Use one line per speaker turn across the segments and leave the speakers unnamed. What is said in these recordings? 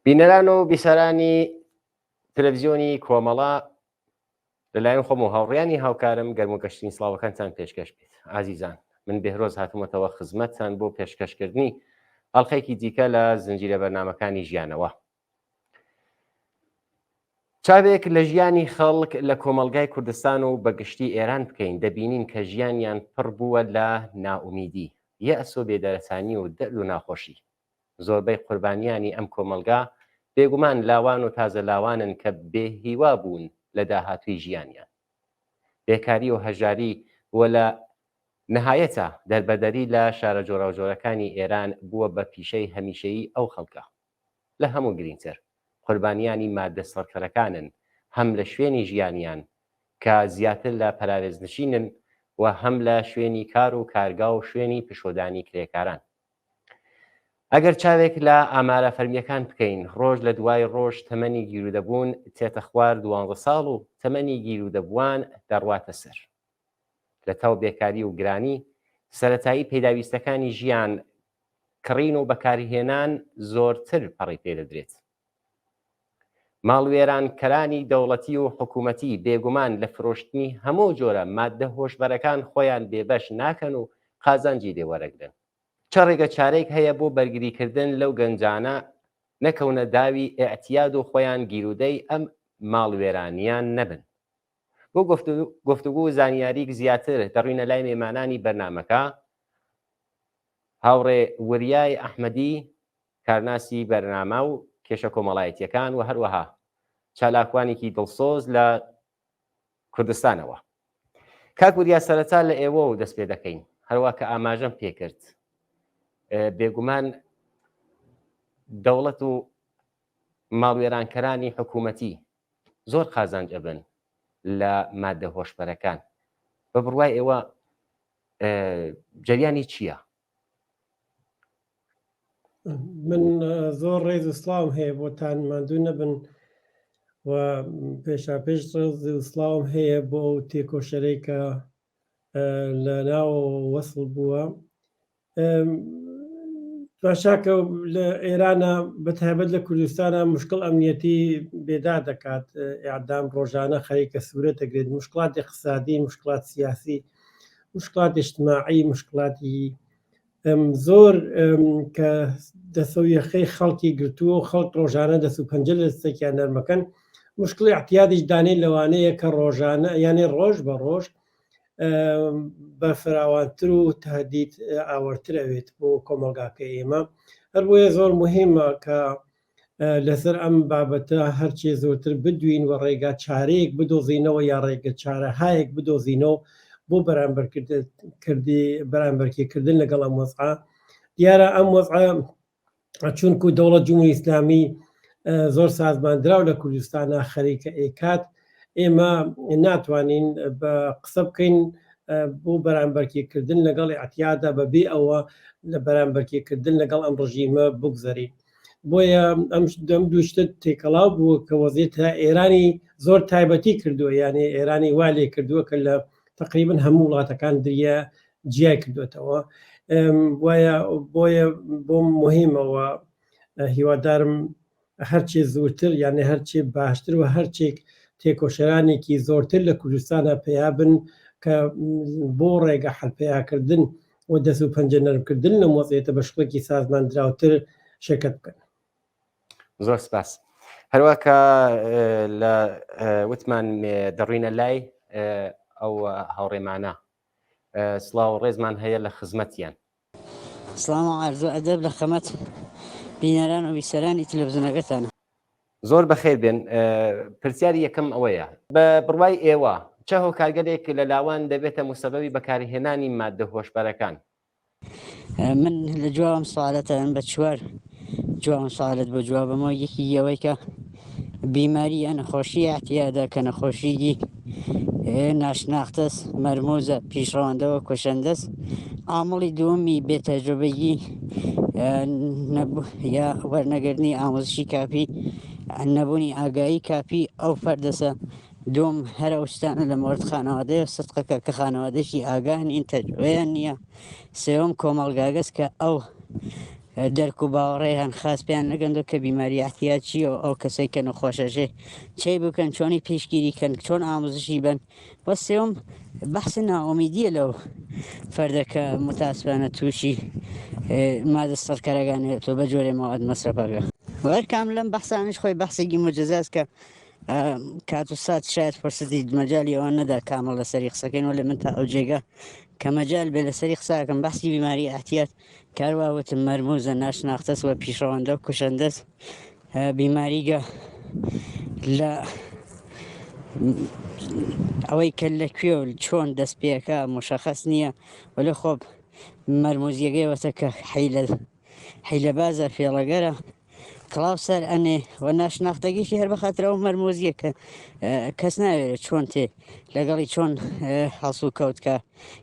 بینەران و بیسەرانی تەلەڤزیۆنی کۆمەڵە لەلایەن خۆم و هاوڕیانی هاوکارم گەرم و گەشترین سڵاوەکانتان پێشکەش بێت ئازیزان من بێهرۆز هاتوومەتەوە خزمەتتان بۆ پێشکەشکردنی ئەڵلقەیەکی دیکە لە زنجیرە بەرنامەکانی ژیانەوە چاوێک لە ژیانی خەڵک لە کۆمەڵگای کوردستان و بە گشتی ئێران بکەین دەبینین کە ژیانیان پڕ بووە لە نائومیدی، یەئس و بێدەرەتانی و دەرد و ناخۆشی. زۆربەی قوربانیانی ئەم کۆمەڵگا بێگومان لاوان و تازە لاوانن کە بێ هیوا بوون لە داهاتووی ژیانیان. بێکاری و هەژاری و لە نەهایەتا دەربەدەری لە شارە جۆراوجۆرەکانی ئێران بووە بە پیشەی هەمیشەیی ئەو خەڵکە. لە هەموو گرینگتر قوربانیانی ماددە سڕکەرەکانن هەم لە شوێنی ژیانیان کە زیاتر لە پەراوێزنشینن و هەم لە شوێنی کار و کارگا و شوێنی پشۆدانی کرێکاران. ئەگەر چاوێک لە ئامارە فەرمییەکان بکەین ڕۆژ لە دوای ڕۆژ تەمەنی گیرودەبوون تێتە خوار دوانزە ساڵ و تەمەنی گیرودەبووان دەڕواتە سەر. لە تاو بێکاری و گرانی سەرەتایی پێداویستەکانی ژیان کڕین و بەکارهێنان زۆرتر پەڕی پێدەدرێت. ماڵوێرانکەرانی دەوڵەتی و حکومەتی بێگومان لە فرۆشتنی هەموو جۆرە ماددە هۆشبەرەکان خۆیان بێبەش ناکەن و قازانجی لێ وەرەگرن. چ ڕێگە چارەیک هەیە بۆ بەرگریکردن لەو گەنجانە نەکەونە داوی ئیعتیاد و خۆیان گیرودەی ئەم ماڵوێرانیان نەبن؟ بۆ گفتوگو و زانیاریک زیاتر دەڕوینە لای مێمانانی بەرنامەکە، هاوڕێ وریای ئەحمەدی کارناسی بەرنامە و کێشە کۆمەڵایەتیەکان و هەروەها چالاکوانێکی دڵسۆز لە کوردستانەوە. کاک وریا سەرەتا لە ئێوەوە دەست پێ دەکەین، هەروا کە ئاماژەم پێکرد بێگومان دەوڵەت و ماڵوێرانکەرانی حکوومەتی زۆر قازانج ئەبن لە مادە هۆشبەرەکان بە بڕوای ئێوە جەریانی چییە؟
من زۆر ڕێز و سڵاوم هەیە بۆتان ماندوو نەبن و پێشا پێش ڕێز و سڵاوم هەیە بۆ ئەو تێکۆشەرەی کە لە ناوەوە وەسڵ بووە باشاکە لە ئێرانە بە تایبەت لە کوردستانە مشکل ئەمنیەتی بێدا دەکات ئەعدام ڕۆژانە خەریکە سوورە دەگرێت مشکلات اقتصادی مشکلات سیاسی مشکلات اجتماعی مشکلاتی زۆر کە دەسەویەخەی خەڵکی گرتووە و خەڵک ڕۆژانە دەست و پەنجە لە دەستێکیان نەرمەکەن مشکلی احتیادیش دانێ لەوانەیە کە ڕۆژانە یانێ ڕۆژ بە ڕۆژ بەرفراوانتر و تهدید ئاوەرتر ئەوێت بۆ کۆمەڵگاکەی ئێمە هەر بۆیە زۆر مهمە کە لەسەر ئەم بابەتە هەرچێ زۆرتر بدوین و ڕێگا چارەیەک بدۆزینەوە یا ڕێگە چارەهایەک بدۆزینەوە بۆ بەرامبەرکردی بەرامبەرکێکردن لەگەڵ ئەم وەزعە دیارە ئەم وەزعە چونکو دەوڵەت جمهوری ئیسلامی زۆر سازماندراو لە کوردستانە خەریکە ئێکات ئێمە ناتوانین بە قسە بکەین بۆ بەرامبەرکێکردن لەگەڵ ئەتیادا بەبێ ئەوە لە بەرامبەرکێکردن لەگەڵ ئەم ڕژیمە بگوزەرین بۆیە ئەم دەم دوو شتە تێکەڵاو بووە کە وەزیتە ئێرانی زۆر تایبەتی کردووە یانێ ئێرانی وا لێ کردووە کە لە تقریبا هەموو وڵاتەکان دریا جیای کردوێتەوە وایە بۆیە بۆم مهمەوە هیوادارم هەرچێ زۆرتر یانێ هەرچێ باشتر و هەرچێک تێکۆشەرانێکی زۆرتر لە کوردستانە پەیا بن کە بۆ ڕێگە حەلپەیاکردن و دەست و پەنجە نەرمکردن لەم وەزعیەتە بە شکڵێکی سازماندراوتر شرکەت بکەن.
زۆر سپاس. هەروە کە لە وتمان دەڕوینە لای ئەو هاوڕێمانە سڵاو ڕێزمان هەیە لە خزمەتیان.
سڵام و عەرز و ئەدەب لە خەمەت بینەران و بیسەرانی تلەفزیۆنەکەتانە.
زۆر بەخێر بێن. پرسیاری یەکەم ئەوەیە، بە بڕوای ئێوە چ هۆکارگەلێک لە لاوان دەبێتە موسەبەبی بەکارهێنانی ماددە هۆشبەرەکان؟
من لە جوابم سوالەتان بە چوار جوابم سوالت بۆ جوابمەوە یەکی ئەوەی کە بیماری یا نەخۆشی اعتیادە کە نەخۆشیی ناشناختەس مەرموزە پیشڕەوەندەوە کوشندەس عامڵی دووەمی بێ تەجروبەیی یا وەرنەگرتنی ئاموزشی کافی نەبوونی ئاگایی کافی ئەو فەردەسە دوم هەر ئەو شتانە لە مۆرد خانەوادەیە سدقەکە کە خانەوادەشی ئاگاه نین تەجروبەیان نییە سێوەم کۆمەڵگاگەس کە ئەو. دەرک و باوەڕێ هەن خاس پێیان نەگەندۆ کە بیماری ئەعتیاد چییە و ئەو کەسەی کە نەخۆشەژێ چەی بکەن چۆنی پێشگیری کەن چۆن ئاموزشی بەن و سێوم بەحس نائومیدیە لەو فەردە کە متاسفانە تووشی مادە سڕکەرەکان تۆ بە جۆرێ مواد مەسرەفەکە. هەر کام لەم بەحسانەش خۆی بەحسێکی موجەزاس کە کات و سات شاید فرسەتی مەجالی ئەوە نەدا کامڵ لەسەری قسەکەین وەلێ من تا ئەو جێگە کە مەجال بێ لەسەری قساکەم بەحسی بیماری ئەحتیات کاروا وتم مەرموزە ناشناختەس وە پیشڕەوەندە و کوشەندەس بیماریگە لە ئەوەی کە لە کوێ و چۆن دەست پێەکە مشخص نییە وەلێ خۆب مەرموزیەکەی وەتە کە حیلە حیلەبازە فێڵەگەرە کڵاو سەر ئەنێ و ناشناختەگیشی هەر بەخاتر ئەو مەرمۆزیە کە کەس ناوێرێت چۆن تێ لەگەڵی چۆن هەڵسو کەوتکە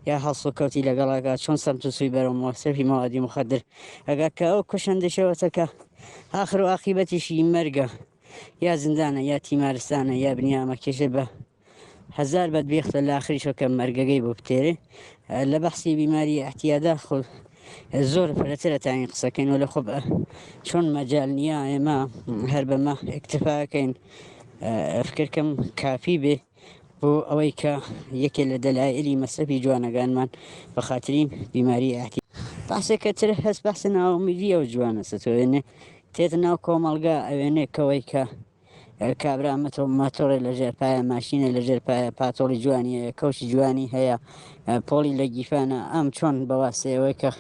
یا هەڵسو کەوتی لەگەڵەکە چۆن سەمت و سوی بەرەو مۆسەفی مەوادی مخدر ئەگا کە ئەو کوشندشەوەتە کە ئاخر و ئاقیبەتیشی مەرگە یا زیندانە یا تیمارستانە یا بنیامە کێشە بە هەزار بەدبیختە لە ئاخریشەوە کە مەرگەگەی بۆ بتێرێ لە بەحسی بیماری ئەحتیادا خۆ زۆر فرەترە تاین قسەکەین و لە خۆ چۆن مەجال نییە ئێمە هەر بەمە اکتفاکەین فکرکەم کافی بێ بۆ ئەوەی کە یەکێ لە دەلایلی مەسرەفی جوانەکانمان بە خاتری بیماری ئەحتی باسێکە تر هەست بەحسە ناومیدی ئەو جوانەسە تۆێنێ تێتە ناو کۆمەڵگا ئەوێنێ کەوەی کە کابرا ماتۆڕێ لە ژێر پایە ماشینە لە ژێر پایە پاتۆڵی جوانی هەیە کەوشی جوانی هەیە پۆڵی لە گیفانە ئەم چۆن بەواسەیەوەی کە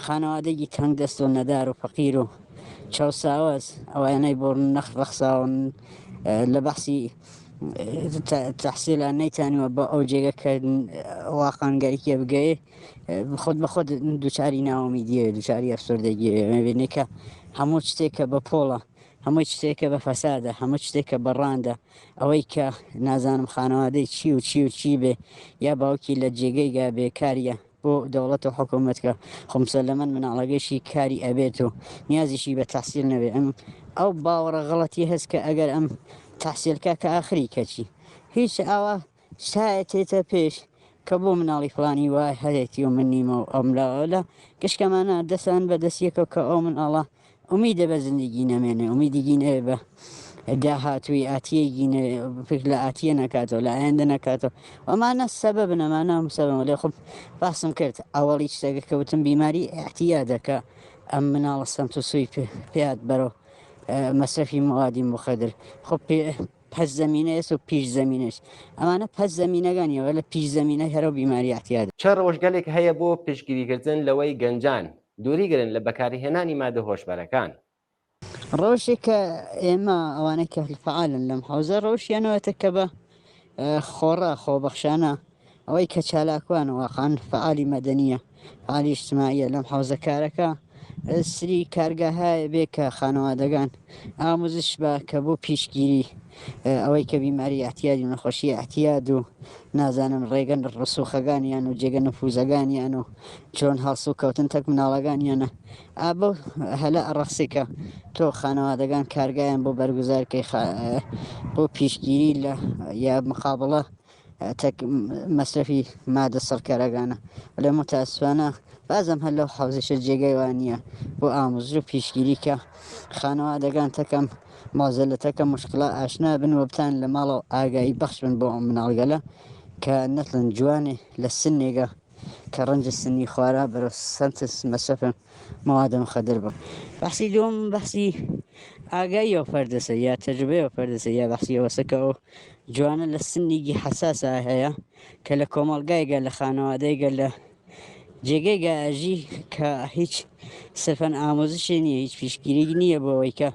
خانەوادەگی تەنگ دەست و نەدار و فەقیر و چەوساوەس ئەوانەی بۆ نەخ ڕەخساون لە بەحسی تەحسیلان نەیتانیوە بە ئەو جێگە کە واقعا گەرەکیە بگەیە خۆت بە خۆت دووچاری ناوەمیدیە دووچاری ئەفسۆردەگیە بینێ کە هەموو شتێک کە بە پۆڵە هەموو شتێکە بە فەسادە هەموو شتێکە بە ڕاندە ئەوەی کە نازانم خانەوادەی چی و چی و چی بێ یا باوکی لە جێگەی گا بێ کاریە بۆ دەوڵەت و حکوومەت کە خۆ مسەلەمەن مناڵەکەیشی کاری ئەبێت و نیازیشی بە تەحسیل نەبێ ئەم ئەو باوەڕە غەڵەتی هەست کە ئەگەر ئەم تەحسیلکە کە ئاخری کەچی هیچ ئاوا شایەت تێتە پێش کە بۆ مناڵی فڵانی وای هەیەتی و من نیمە و ئەم لاوە گشکەمانە دەسان بە دەست یەکەوە کە ئەو مناڵە ئومیدە بە زندگی نەمێنێ ئومیدیگی نەوێ بە داهاتووی ئاتیەگی نەوێ فکر لە ئاتیە نەکاتەوە لە ئایندە نەکاتەوە ئەمانە سەبەبن ئەمانە سەبەبن لێ خۆم باسم کرد ئەوەڵی شتەکە کەوتم بیماری ئیعتیادە کە ئەم مناڵە سەمت و سوی پێات بەرەو مەسرەفی موادی مخدر خۆ پێ پەس زەمینەیەس و پیش زەمینەش ئەمانە پەس زەمینەگانیەوە لە پیش زەمینە هەرەو بیماری ئەعتیادە.
چ ڕەوشگەلێک هەیە بۆ پشتگیریکردن لەوەی گەنجان دووریگرن لە بەکارهێنانی مادە هۆشبەرەکان؟
ڕەوشێک کە ئێمە ئەوانەی کە فەعالن لەم حەوزە ڕەوشیانەوەتە کە بە خۆڕا خۆبەخشانە ئەوەی کە چالاکوان واقعا فەعالی مەدەنیە فەعالی ئیجتماعیە لەم حەوزە کارەکە سری کارگاهای بێ کە خانەوادەگان ئاموزش بە کە بۆ پیشگیری ئەوەی کە بیماری ئەعتیادی و نەخۆشی ئەعتیاد و نازانم ڕێگەن ڕسوخەگانیان و جێگە نفوزەگانیان و چۆن هەڵسو کەوتن تەک مناڵەگانیانە ئا بەو هەلە ئەڕەخسێ کە تۆ خانەوادەگان کارگایان بۆ بەرگوزار کەی بۆ پیشگیری لە یا مقابڵە تەک مەسرەفی مادە سڕکەرەگانە وەلێ متاسفانە بازم هەر لەو حەوزەشە جێگای وا نییە بۆ ئاموزش و پیشگیری کە خانەوادەگان تەکەم مۆزەلە تەکە مشکلە ئاشنا بن و بتان لە ماڵەوە ئاگایی بەخش بن بۆ ئەم مناڵگەلە کە نەتڵن جوانێ لە سنێگە کە ڕەنج سنی خوارا بەرەو سەمت مەسرەف مواد مخدر بم. بەحسی دووەم بەحسی ئاگایی ئەو فەردەسە یا تەجروبەی ئەو فەردەسە یا بەحسی ئەوەسە کە ئەو جوانە لە سنیگی حەساسا هەیە کە لە کۆمەڵگایگە لە خانەوادەیگە لە جێگەیگە ئەژی کە هیچ سرفەن ئامۆزشێ نییە هیچ پیشگیریگ نییە بۆ ئەوەی کە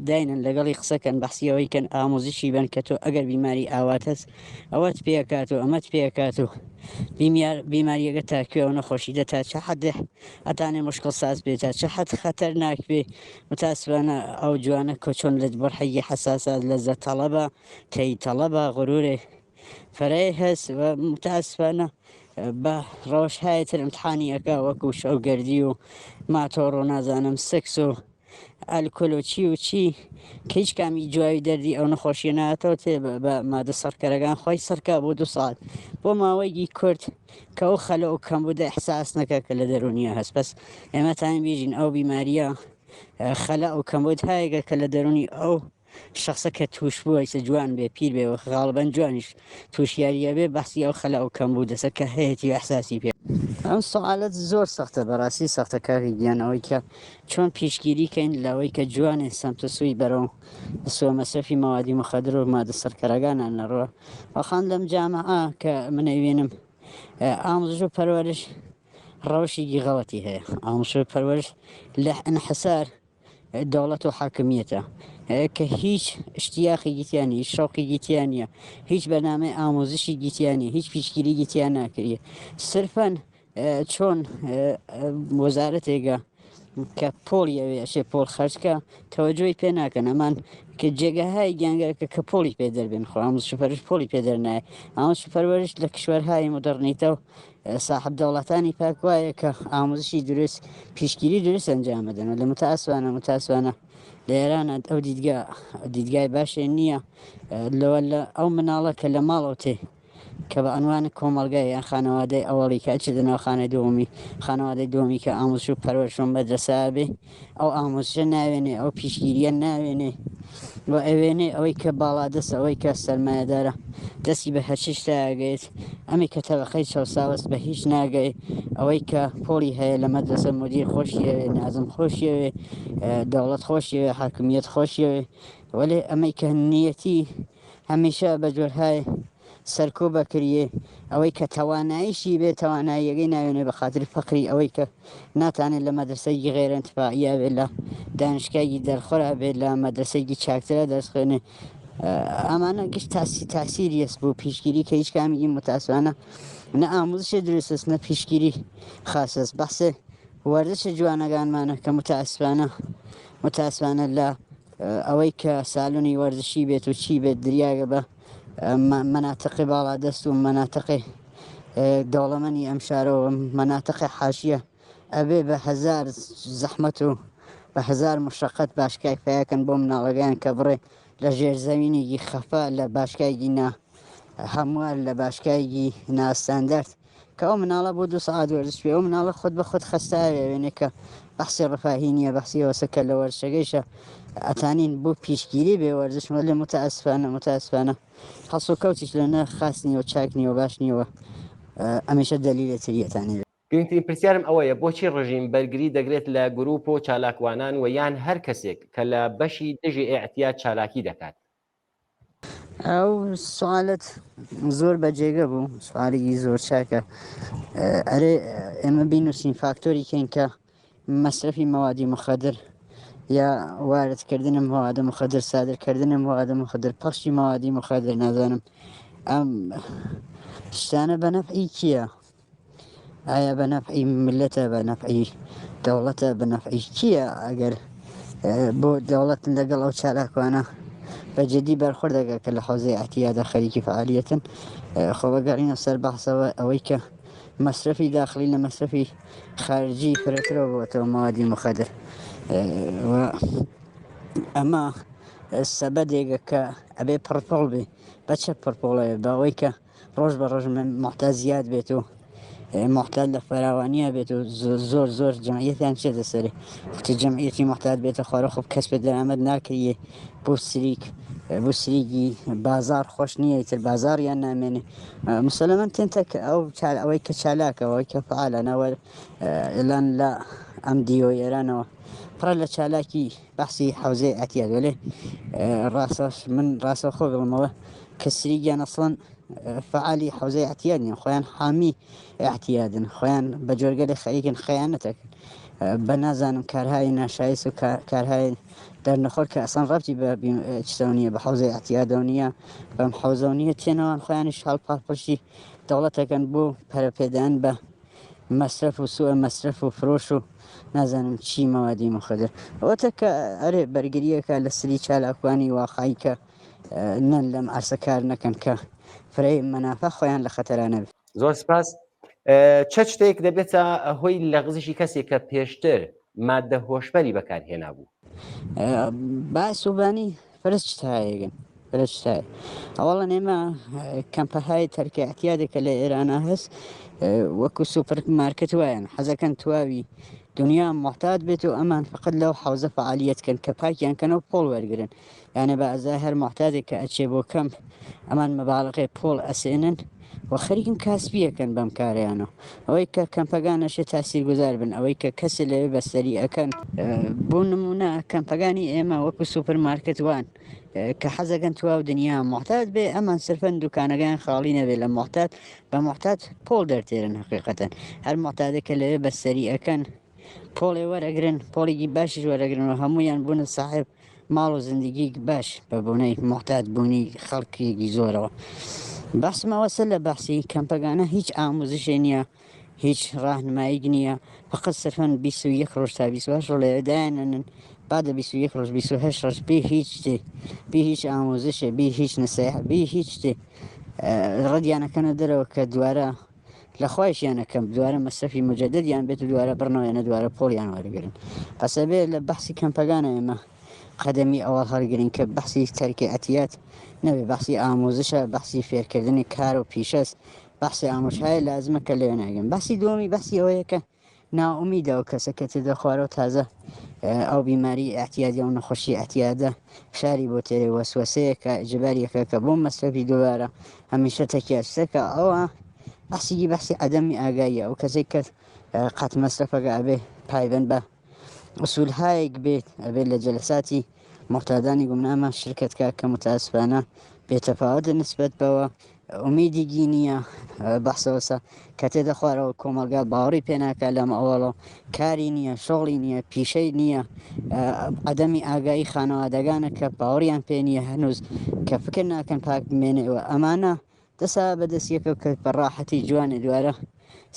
داینن لەگەڵی قسەکەن بەحسی ئەوەی کەن ئامۆزشی بن کە تۆ ئەگەر بیماری ئاوات هەست ئەوەت پێکات و ئەمەت پێکات و بیماریەکە تا کوێ و نەخۆشی دە تا چه حد ئەتانێ مشکل ساز بێ تا چه حد خەتەرناک بێ متاسفانە ئەو جوانە کە چۆن لە بڕحێکی حەساسە لە زە تەڵەبە تەی تەڵەبە غرورێ فەرەی هەس و متاسفانە بە ڕەوش های تر امتحانی ئەکا وەکو شەوگەردی و ماتۆڕ و نازانم سکس و. ئەلکۆل و چی و چی کە هیچ کامی جوابی دەردی ئەو نەخۆشیە ناتەوە تێ بە مادە سڕکەرەکان خۆی سڕکا بۆ دو ساعت بۆ ماوەیەکی کورت کە ئەو خەلە و کەمبوودە ئیحساس نەکا کە لە دەروونیا هەس بەس ئێمە تایم بیژین ئەو بیماریە خەلە و کەمبوود هایگە کە لە دەروونی ئەو شەخسە کە تووش بووە ئیسە جوان بێ پیر بێ و غاڵبەن جوانیش تووشیاریە بێ بەحسی ئەو خەلە و کەمبوودەسە کە هەیەتی و ئیحساسی پێ ئەم سوالەت زۆر سەختە بەڕاستی سەختە کاکە گیان ئەوەی کە چۆن پیشگیری کەین لەوەی کە جوانێ سەمت و سوی بەرەو سوە مەسرەفی مەوادی مخدر و مادە سڕکەرەکانان نەڕوە وەخان لەم جامعە کە من ئەیبینم ئاموزش و پەروەرش ڕەوشێکی غەڵەتی هەیە ئاموزش و پەروەرش لە انحسار دەوڵەت و حاکمیەتە کە هیچ اشتیاقێکی تیا نیە هیچ شەوقێکی تیا نیە هیچ بەرنامەی ئاموزشێکی تیا نیە هیچ پیشگیریکی تیا ناکریە سرفەن چۆن وەزارەتێکە کە پۆڵی ئەوێ ئەشێ پۆڵ خەرجکە تەوەجۆی پێ ناکەن ئەمان کە جێگەهای گیانگەرەکە کە پۆڵی پێ دەربێن خۆ ئاموزش و پەروەرش پۆڵی پێ دەرنایە ئاموزش و پەروەرش لە کشوەرهای مودڕنیتە و ساحب دەوڵەتانی پاک وایە کە ئاموزشی دروست پیشگیری دروست ئەنجام بدەن و لە متاسفانە متاسفانە لە ئێران ئەو دیدگا دیدگای باشێ نییە لەوە لە ئەو مناڵە کە لە ماڵەوە تێ کە بە عنوان کۆمەڵگای یان خانەوادەی ئەوەڵی کە ئەچێتە ناو خانەی دووەمی خانەوادەی دووەمی کە ئاموزش و پەروەرش و مەدرەسە بێ ئەو ئاموزشە ناوێنێ ئەو پیشگیریە ناوێنێ و ئەوێنێ ئەوەی کە باڵادەستە ئەوەی کە سەرمایەدارە دەستی بە هەرچی شتاگەیت ئەمی کە تەبەقەی چەوساوەست بە هیچ ناگەی ئەوەی کە پۆڵی هەیە لە مەدرەسە مدیر خۆشیەوێ نازم خۆشیەوێ دەوڵەت خۆشیەوێ حاکمیەت خۆشیەوێ وەلێ ئەمەی کە نیەتی هەمیشە بە جۆرهای سەرکۆ بەکریێ ئەوەی کە تەواناییشی بێ تەواناییەکەی ناوێنێ بە خاتری فەقری ئەوەی کە ناتانێت لە مەدرسەیەکی غێرە انتفاعیە بێ لە دانشگایەکی دەرخۆرا بێ لە مەدرسەیەکی چاکترە دەرس خوێنێ ئەمانە گشت تاسی تاسیری ئەس بۆ پیشگیری کە هیچ کامیگی متاسفانە نە ئاموزش دروستس نە پیشگیری خاصس بەحسێ وەرزش جوانەگانمانە کە متاسفانە متاسفانە لە ئەوەی کە سالۆنی وەرزشی بێت و چی بێت دریاگە بە مەناتقی باڵادەست و مەناتقی دەوڵەمەنی ئەم شارەوە مەناتقی حاشیە ئەبێ بە هەزار زەحمەت و بە هەزار مشقت باشکای پیاکەن بۆ مناڵەکەیان کە بڕێ لە ژێر زەوینێکی خەفە لە باشکایگی نا هەموار لە باشکایگی ناستاندارد کە ئەو مناڵە بۆ دوو سەعات وەرزش بێ ئەو مناڵە خۆت بە خۆت خەستاوێ وێنێ کە بەحسی ڕفاهی نییە بەحسی ئەوەسە کە لە وەرزشەکەیشە ئەتانین بۆ پیشگیری بێ وەرزش وەلێ متاسفانە متاسفانە هەڵسوکەوتیش لە نە خاس نییە و چاک نییە و باش نییە و ئەمیشە دەلیلێ تریەتانی
گرنگترین پرسیارم ئەوەیە بۆچی ڕژیم بەرگری دەگرێت لە گروپ و چالاکوانان و یان هەر کەسێک کە لە بەشی دژی ئێعتیاد چالاکی دەکات؟
ئەو سوالت زۆر بە جێگە بوو سوالێکی زۆر چاکە ئەرێ ئێمە بینوسین فاکتۆری کەین کە مەسرەفی مەوادی مخدر یا واردکردنم مواد مخدر سادرکردنم مواد مخدر پەخشی مەوادی مخدر نازانم ئەم شتانە بە نەفعی کییە ئایا بە نەفعی میللەتە بە نەفعی دەوڵەتە بە نەفعی کییە ئەگەر بۆ دەوڵەت لەگەڵ ئەو چالاکوانە بە جدی بەرخۆرد دەکا کە لە حوزەی ئەعتیادە خەریکی فعالیەتن خۆ بەگەڕینە سەر بەحسەوە ئەوەی کە مەسرەفی داخلی لە مەسرەفی خارجی فرەترەوە بۆتەوە مەوادی مخدر و ئەمە سەبەدێکە کە ئەبێ پڕپۆڵ بێ بە چە پڕپۆڵەیە بەوەی کە ڕۆژ بە ڕۆژ موعتاد زیاد بێت و موعتاد لە فراوانیە بێت و زۆر زۆر جمعیەتیان چێتە سەرێ وتی جمعیەتی موعتاد بێتە خوارە خۆ کەس پێ دەرامەت ناکریێ بۆ سریک بۆ سریگی بازار خۆش نییە تر بازاریان نامێنێ مسلمان تێنتە کە ئەو چال ئەوەی کە چالاکەوەی کە فعالە نەوە ئێلان لە ئەم دیۆ ئێرانەوە پڕە لە چالاکی بەحسی حەوزەی ئەتیاد وەلێ ڕاستە من ڕاستە خۆ بڵمەوە کە سریگیان ئەسڵەن فعالی حەوزەی ئەتیاد نین خۆیان حامی اعتیادن خۆیان بە جۆرگەلی خەریکن خەیانەتەکەن بە نازانم کارهای ناشایست و کارهای دەرنەخۆر کە ئەسان ڕەبتی بە چتەوە نییە بە حەوزەی اعتیادەوە نییە بەم حەوزەوە نییە تێنەوان خۆیانیش هەڵپاڵپشتی دەوڵەتەکەن بۆ پەرەپێدان بە مەسرەف و سوء مەسرەف و فرۆش و نازانم چی مەوادی مخدر ئەوەتە کە ئەرێ بەرگریەکە لە سری چالاکوانی واقعی کە نەن لەم عەرسە کار نەکەن کە فرەی مەنافع خۆیان لە خەتەرا نەبێت.
زۆر سپاس. چ شتێک دەبێتە هۆی لەغزشی کەسێک کە پێشتر ماددە هۆشبەری بەکارهێنابوو؟
باس و بانی فرە چتایەگن فرە چتایە ئەوەڵەن ئێمە کەمپەهای تەرکە اعتیادێکە لە ئێرانە هەست وەکو سوپەر مارکت وایەن حەزەکەن تواوی دنیا محتاد بێت و ئەمان فقط لەو حوزە فعالیت کەن کە پاکیان کەن و پۆڵ وەرگن یانە بە ئەزای هەر موعتادێک کە ئەچێ بۆ کەمپ ئەمان مەبالغێ پۆڵ ئەسێنن و خەریکن کاسپیەکەن بەم کارەیانەوە ئەوەی کە کەمپەگان ئەشێ تاسیرگوزار بن ئەوەی کە کەسێ لەوێ بەستەری ئەکەن بۆ نمونە کەمپەگانی ئێمە وەکو سوپەر مارکت وان کە حەزەکەن تواو دنیا موعتاد بێ ئەمان سرفەن دوکانەکەیان خاڵی نەبێ لە موعتاد بە موعتاد پۆڵ دەرتێرن حقیقەتەن هەر موعتادێک کە لەوێ بەستەری ئەکەن پۆڵێ وەرەگرن پۆڵێکی باشیش وەرەگرن و هەمویان بوونە ساحێب ماڵ و زندگیک باش بە بۆنەی موعتاد بوونی خەڵکێکی زۆرەوە. بەحسم ئەوەسە لە بەحسی کەمپەگانە هیچ ئاموزشێ نییە هیچ ڕاهنماییک نییە فقط سرفەن 21 ڕۆژ تا 28 ڕۆژ لەوێ دایانەنن بعد 21 ڕۆژ 28 ڕۆژ بێ هیچ شتێ بێ هیچ ئاموزشێ بێ هیچ نسیحە بێ هیچ شتێ ڕەدیانەکەنە دەرەوە کە دوارە لە خوایشیان ئەکەم دوارە مەسرەفی موجەدەدیان بێت و دوارە بڕنەوە یانە دوارە پۆڵیان وەرگرن پس ئەبێ لە بەحسی کەمپەگانە ئێمە قەدەمی ئەوەڵ هەڵگرین کە بەحسی تەرکی ئەتیات نەبێ بەحسی ئاموزشە بەحسی فێرکردنی کار و پیشەس بەحسی ئاموزشهای لازمە کە لێ ناگەن بەحسی دووەمی بەحسی ئەوەیە کە نائومیدە ئەو کەسە کە تێدە خوارەوە تازە ئەو بیماری ئەعتیادی ئەو نەخۆشی ئەعتیادە فشاری بۆ تێرێ وەسوەسەیەکە ئیجباریەکە کە بۆ مەسرەفی دووبارە هەمیشە تەکیاستەکە ئەوە بەحسیگی بەحسی عەدەمی ئاگاییە ئەو کەسێک کە قەت مەسرەفەکە ئەبێ پایبەند بە ئوسولهایەک بێت ئەبێت لە جەلەساتی موعتادانی گومنامە شرکەت کا کە متاسفانە بێتەفاوەتە نسبەت بەوە ئومیدیگی نییە بەحسەوەسە کە تێدە خوارەوە کۆمەڵگا باوەڕی پێناکە لەم ئەوەڵۆ کاری نییە شغڵی نییە پیشەی نییە عدەمی ئاگایی خانەوادەگانە کە باوەڕیان پێ نییە هەنووز کە فکر ناکەن پاک بمێنێەوە ئەمانە دەسا بە دەست یەکەو کە بە ڕاحەتی جوانێ دوارە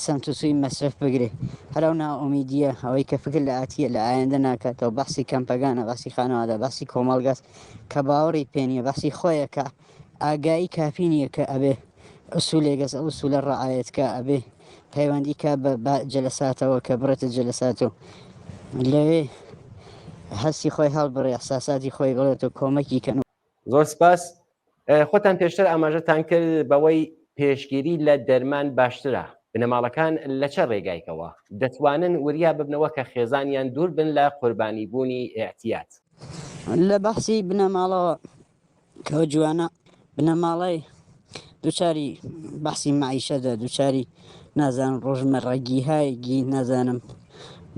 سەمت و سوی مەسرەف بگرێ هەر ئەو نائومیدیە ئەوەی کە فکر لە ئاتیە لە ئایەندە ناکاتەوە بەحسی کەمپەگانە بەحسی خانەوادە بەحسی کۆمەڵگاس کە باوەڕی پێ نیە بەحسی خۆیە کە ئاگایی کافی نیە کە ئەبێ ئوسولێگەس ئەو ئوسولە ڕعایەت کا ئەبێ پەیوەندی کا بە جەلەساتەوە کە بڕێتە جەلەسات و لەوێ هەستی خۆی هەڵبڕێ ئەحساساتی خۆی بڵێت و کۆمەکی کەن.
زۆر سپاس. خۆتان پێشتر ئاماژەتان کرد بەوەی پێشگیری لە دەرمان باشترە، بنەماڵەکان لە چە ڕێگایکەوە دەتوانن وریا ببنەوە کە خێزانیان دوور بن لە قوربانی بوونی ئیعتیاد؟
لە بەحسی بنەماڵەوە کە جوانە بنەماڵەی دوچاری بەحسی مەعیشەتە دوچاری نازانم ڕۆژمەڕەگیهایگی نازانم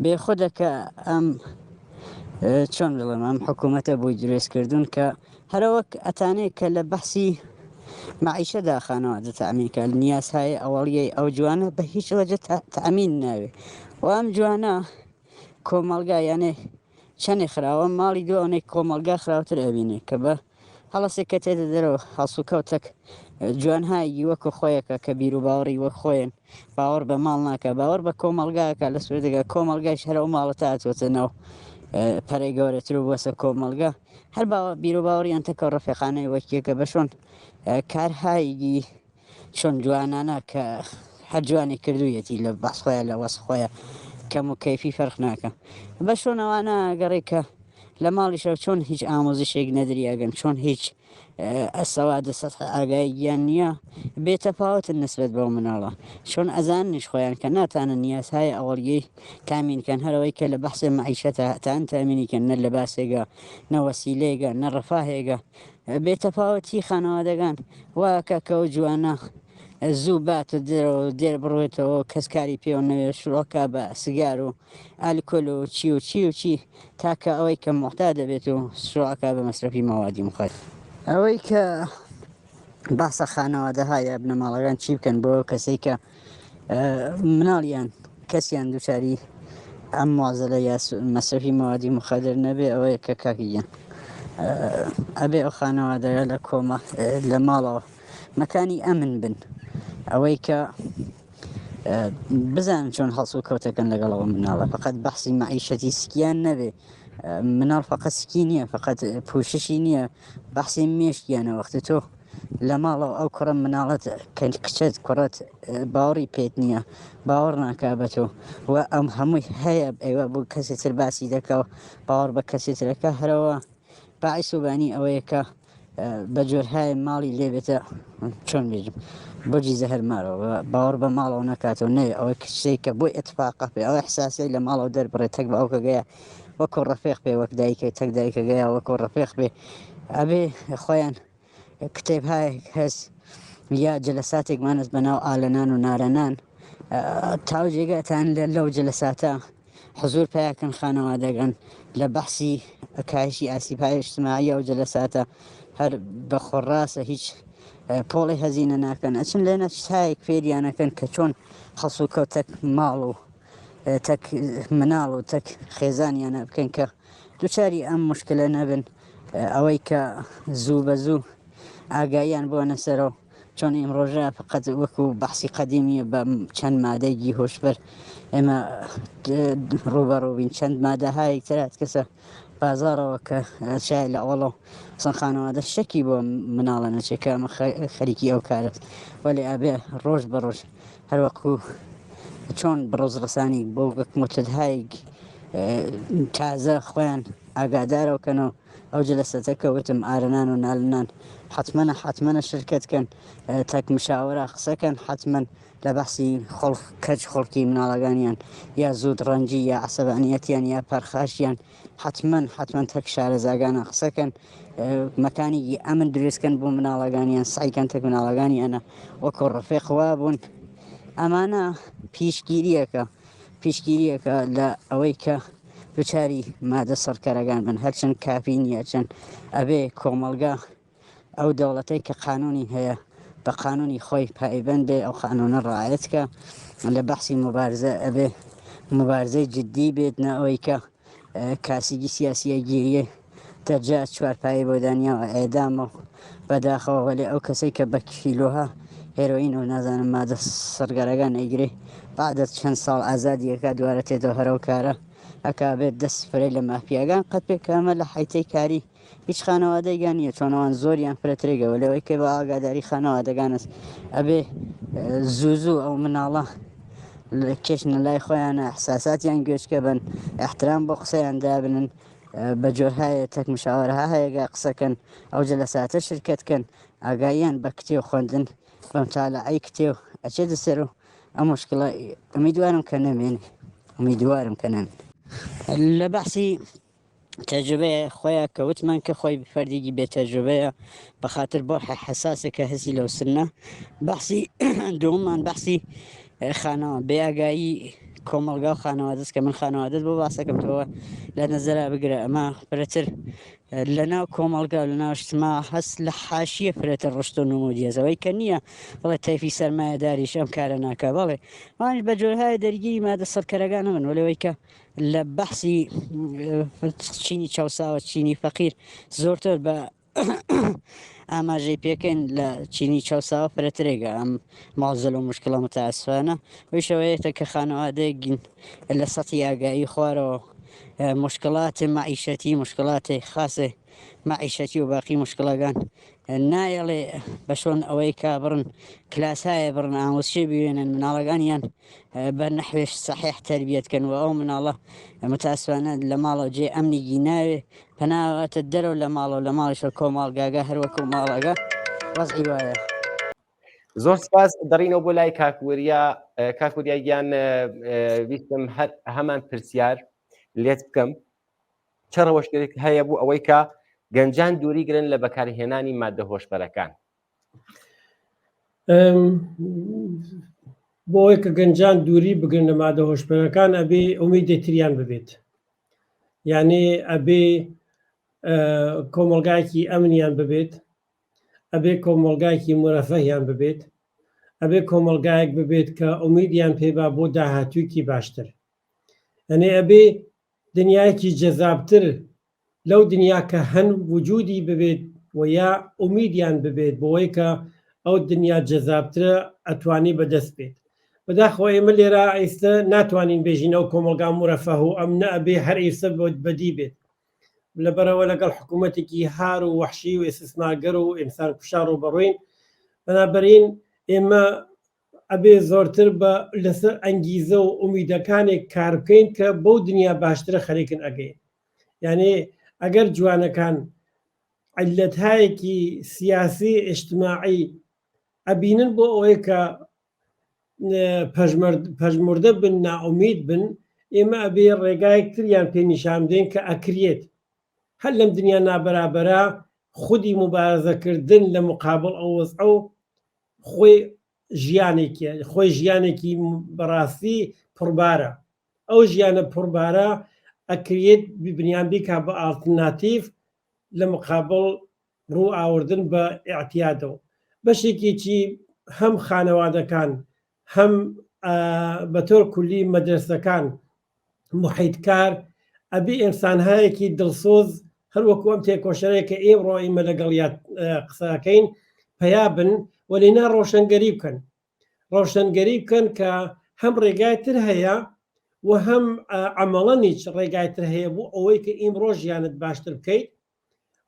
بێ خودە کە ئەم چۆن بڵێم ئەم حکوومەتە بۆی دروست کردوون کە هەرەوەک ئەتانێ کە لە بەحسی مەعیشەدا خانەوادە تەئمین کە نیازهای ئەوەڵیەی ئەو جوانە بە هیچ وەجە تەئمین ناوێ و ئەم جوانە کۆمەڵگا یانێ چەنێ خراوە ماڵی دوو ئەونەی کۆمەڵگا خراوتر ئەبینێ کە بە هەڵەسێ کە تێتە دەرەوە هەڵسوکەوتەک جوانهایی وەکو خۆیەکە کە بیر و باوەڕی وەک خۆیان باوەڕ بە ماڵ ناکە باوەڕ بە کۆمەڵگاکە لە سوێدەگە کۆمەڵگایش هەر ئەو ماڵە تا هاتووەتە ناو پەرەی گەورەتر و بووەسە کۆمەڵگا هەر باوە بیر و باوەڕیان تەکە و ڕەفیقانەی وەکیەکە بە شۆن کارهایگی چۆن جوانانە کە هەر جوانی کردوویەتی لە بەحس خۆیان لە وەسف خۆیان کەم و کەیفی فەرق ناکە بە شۆنەوانە گەڕێ کە لە ماڵیشەوە چۆن هیچ ئامۆزشێک نەدریاگەن چۆن هیچ ئەسەوادە سەتح ئاگای گیان نییە بێتەفاوتن نسبەت بەو مناڵە چۆن ئەزاننیش خۆیان کە ناتانن نیازهای ئەوەڵیەی تامین کەن هەرەوەی کە لە بەحسێ مەعیشەتە تان تامینی کەن نە لەباسێگە نە وەسیلەیەگە نە ڕەفاهێگە بێتەفاوەتی خانەوادەگان وا ئەکا کە ئەو جوانە زوو باتە دەرەوە دێر بڕوێتەوە کەس کاری پێوە نەوێ شڕۆکا بە سگار و ئەلکۆل و چی و چی و چی تاکە ئەوەی کە موعتاد دەبێت و شڕۆکا بە مەسرەفی مەوادی مخدر. ئەوەی کە باسە خانەوادەها یا بنەماڵەکان چی بکەن بۆ ئەو کەسەی کە مناڵیان کەسیان دووچاری ئەم موازەلە یا مەسرەفی مەوادی مخدر نەبێ ئەوەیە کە کاکی گیان ئەبێ ئەو خانەوادەیە لە کۆمە لە ماڵەوە مەکانی ئەمن بن ئەوەی کە بزانن چۆن هەڵسو کەوتەکەن لەگەڵەوە مناڵە فقط بەحسی مەعیشەتی سکیان نەبێ مناڵ فقط سکی نییە فقط پوششی نییە بەحسی مێشکیانە وەختی تۆ. لە ماڵەوە ئەو کوڕە مناڵەت کە کچت کوڕەت باوەڕی پێت نییە باوەڕ ناکا بە تۆ و ئەم هەمووی هەیە ئەیوە بۆ کەسی تر باسی دەکا و باوەڕ بە کەسی ترەکە هەرەوە باعیس و بانی ئەوەیە کە بە جۆرهای ماڵی لێ بێتە چۆن بێژم بۆجی زەهر مارەوە باوەڕ بە ماڵەوە نەکاتەوە نەوێ ئەوەی کچێک کە بۆی ئەتفاقە پێ ئەو احساسەی لە ماڵەوە دەربڕێت تەک باوکەگەیە وەکو ڕەفیق بێ وەک دایکە تەک دایکەگەیە وەکو ڕەفیق بێ ئەبێ خۆیان کتێب هایەک هەس یا جەلەساتێکمانەس بەناو ئالەنان و نارەنان تاو جێگاتان لە لەو جەلەساتە حزور پیاکەن خانەوادەگەن لە بەحسی کاهشی ئاسیبهای اجتماعی ئەو جەلەساتە هەر بە خۆڕاستە هیچ پۆڵی هەزینە ناکەن ئەچن لێنە چایەک فێریانەکەن کە چۆن هەڵسوکەوتەک ماڵ و تەک مناڵ و تەک خێزانیانە بکەن کە دووچاری ئەم مشکلە نەبن ئەوەی کە زوو بە زوو ئاگاییان بۆ نەسەرەوە چۆن ئیمڕۆژە فقط وەکو بەحسی قەدیمیە بە چەند مادەیەکی هۆشبەر ئێمە ڕووبەڕوو بین چەند مادەهایەک تر کەسە بازاڕەوە کە شای لە ئەوڵە سن خانەوادە شەکی بۆ مناڵە نەچێت کە ئەمە خەریکی ئەو کارت وەلێ ئەبێ ڕۆژ بە ڕۆژ هەروەکو چۆن بڕۆز ڕسانی بۆ وەک متدهایک تازە خۆیان ئاگادارەوە کەنەوە ئەو جلەسەتە کە وتم ئارەنان و نالنان حەتمەنە حەتمەنە شرکەت کەن تەک مشاوەرە قسەکەن حەتمەن لە بەحسی خۆڵ کەچ خۆڵکی مناڵەکانیان یا زوود ڕەنجی یا عەسەبانیەتیان یا پەرخاشیان حەتمەن حەتمەن تەک شارەزاگانە قسەکەن مەکانێکی ئەمن دروستکەن بۆ مناڵەکانیان سعیکەن تەک مناڵەکانیانە وەکو ڕفێق وابوون ئەمانە پیشگیریەکە پیشگیریەکە لە ئەوەی کە دوچاری مادە سڕکەرەکان بن هەرچەند کافی نییە چەند ئەبێ کۆمەڵگا ئەو دەوڵەتەی کە قانونی هەیە بە قانونی خۆی پایبەند بێ ئەو قانونە ڕعایەت کە لە بەحسی مبارزە ئەبێ مبارزەی جدی بێت نە ئەوەی کە کاسیگی سیاسیە گیریە دەرجا چوارپایەی بۆ دانیاوە ئێدامە و بەداخەوە وەلێ ئەو کەسەی کە بە کیلۆها هێرۆین و نازانم مادە سڕگەرەکان ئەیگرێ بعد چەند ساڵ ئازادی ئەکا دوارە تێتەوە هەر ئەو کارە ئەکا بێت دەست فرەی لە مافیاگان قەت پێ کە ئەمە لە حیتەی کاری هیچ خانەوادەیگان نییە چۆن ئەوان زۆریان فرەترێگە وەلێ ئەوەی کە بە ئاگاداری خانەوادەگانەس ئەبێ زوو زوو ئەو مناڵە کێشنە لای خۆیانە احساساتیان گوێچکە بن احترام بۆ قسەیان دابنن بە جۆرهایە تەک مشاوەرها هەیەگا قسەکەن ئەو جەلەساتە شرکەت کەن ئاگاییان بە کتێو خوێندن بە متالعەی کتێو ئەچێتە سەر و ئەم مشکلە ئومیدوارم کە نەمێنێ ئومیدوارم کە نەمێنێ لە بەحسی تەجروبەیە خۆیان کە وتمان کە خۆی فەردێکی بێ تەجروبەیە بە خاتر بۆ حەساسە کە هەسی لەو سنە بەحسی دووەممان بەحسی خانەوە بێ ئاگایی کۆمەڵگا و خانەوادەست کە من خانەوادەت بۆ باسەکەم تۆوە لە نەزەرا بگرە ئەمە فرەتر لە ناو کۆمەڵگا لە ناو اجتماع هەست لە حاشیە فرەتر ڕشت و نمودیەزەوەی کە نییە بڵێ تەیفی سەرمایەداریش ئەم کارە ناکە بەڵێ ئەوانیش بە جۆرهای دەرگیری مادە سڕکەرەکان هەن وەلێ کە لە بەحسی چینی چەوساوە چینی فەقیر زۆرتر بە ئاماژەی پێکەین لە چینی چەوساوە فرەترێگە ئەم ماوزەل و مشکلە متاسفانە ویشەوەیەتە کە خانەوادەیەک لە سەتی ئاگایی خوارەوە مشکلات معیشەتی مشکلات خاصێ معیشەتی و باقی مشکلەکان نایەڵێ بە شۆن ئەوەی کا بڕن کلاسایە بڕن ئاموزشێ بوێنن مناڵەکانیان بە نەحوێش سەحیح تەربیەت کەن و ئەو مناڵە متاسفانە لە ماڵەوە جێ ئەمنیگی ناوێ پەناواتە دەرەوە لە ماڵەوە لە ماڵیشە کۆماڵگاگە هەروەکو ماڵەگە وەزعی وایە.
زۆر سپاس دەڕینەوە بۆ لای کاکوریا کاکوریا گیان ویستم هەر هەمان پرسیار لێت بکەم چە ڕەوشتێک هەیە بۆ ئەوەی کە گەنجان دووری گرن لە بەکارهێنانی مادە هۆشبەرەکان؟
بۆ ئەوەی کە گەنجان دووری بگرن لە مادە هۆشبەرەکان ئەبێ ئومیدێ تریان ببێت یعنی ئەبێ کۆمەڵگایکی ئەمنیان ببێت ئەبێ کۆمەڵگایکی مرەفەهیان ببێت ئەبێ کۆمەڵگایەک ببێت کە ئومیدیان پێبا بۆ داهاتوویکی باشتر ئەنێ ئەبێ دنیایەکی جەزابتر لەو دنیا کە هەن وجودی ببێت و یا ئومیدیان ببێت بۆی کە ئەو دنیا جەزابترە ئەتوانی بەدەست بێت. بەداخەوە ئێمە لێرە ئیستە ناتوانین بێژین ئەو کۆمەڵگا مورەفەه و ئەمنە ئەبێ هەر ئیستە بەدی بێت. لەبەرەوە لەگەڵ حکوومەتێکی هار و وەحشی و ئیسیسمارگەر و ئینسان کوشا ڕووبەڕووین بەنابەرین ئێمە ئەبێ زۆرتر بە لەسەر ئەنگیزە و ئومیدەکانێک کار بکەین کە بەو دنیا باشترە خەریکن ئەگەین یعنی ئەگەر جوانەکان عیللەتهایەکی سیاسی ئیجتماعی ئەبینن بۆ ئەوەی کە پەژموردە بن نائومید بن ئێمە ئەبێ ڕێگایەک تریان پێ نیشان بدەین کە ئەکرێت هەر لەم دنیا نابەرابەرە خودی مبارزەکردن لە مقابل ئەو وەزعە و خۆی ژیانێکی خۆی ژیانێکی بەڕاستی پڕبارە ئەو ژیانە پڕبارە ئەکرێت بنیان بیکا بە ئاڵترناتیڤ لە مقابڵ ڕوو ئاوردن بە ئیعتیادەوە. بەشێکیی هەم خانەوادەکان هەم بە تۆر کولی مەدرەسەکان موحیت کار ئەبێ ئینسانهایەکی دڵسۆز هەر وەکو ئەم تێکۆشەرەیە کە ئێمڕۆ ئیمە لەگەڵیا قسەکەین پەیا بن و لێنا ڕۆشنگەری بکەن ڕۆشنگەری بکەن کە هەم ڕێگای تر هەیە و هەم عەمەڵەنیچ ڕێگای تر هەیە بۆ ئەوەی کە ئیمڕۆ ژیانت باشتر بکەیت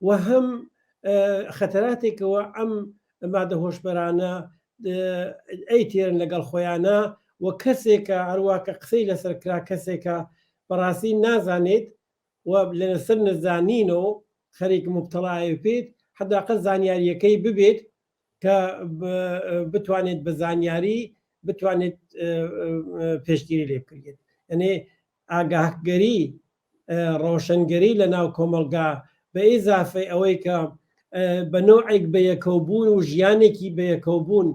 و هەم خەتەراتێکەوە ئەم مادە هۆشبەرانە ئەی تێرن لەگەڵ خۆیانە و کەسێکە هەروە کە قسەی لەسەر کرا کەسێکە بەڕاستی نازانێت و لەسەر نەزانینەوە خەریک مبتەڵایە پێیت حداقل زانیاریەکەی ببێت کە بتوانێت بە زانیاری بتوانێت پێشگیری لێ بکرێت یعنی ئاگاهگەری ڕۆشنگەری لە ناو کۆمەڵگا بە ئیزافەی ئەوەی کە بە نەوعێک بە یەکەوبوون و ژیانێکی بە یەکەوبوون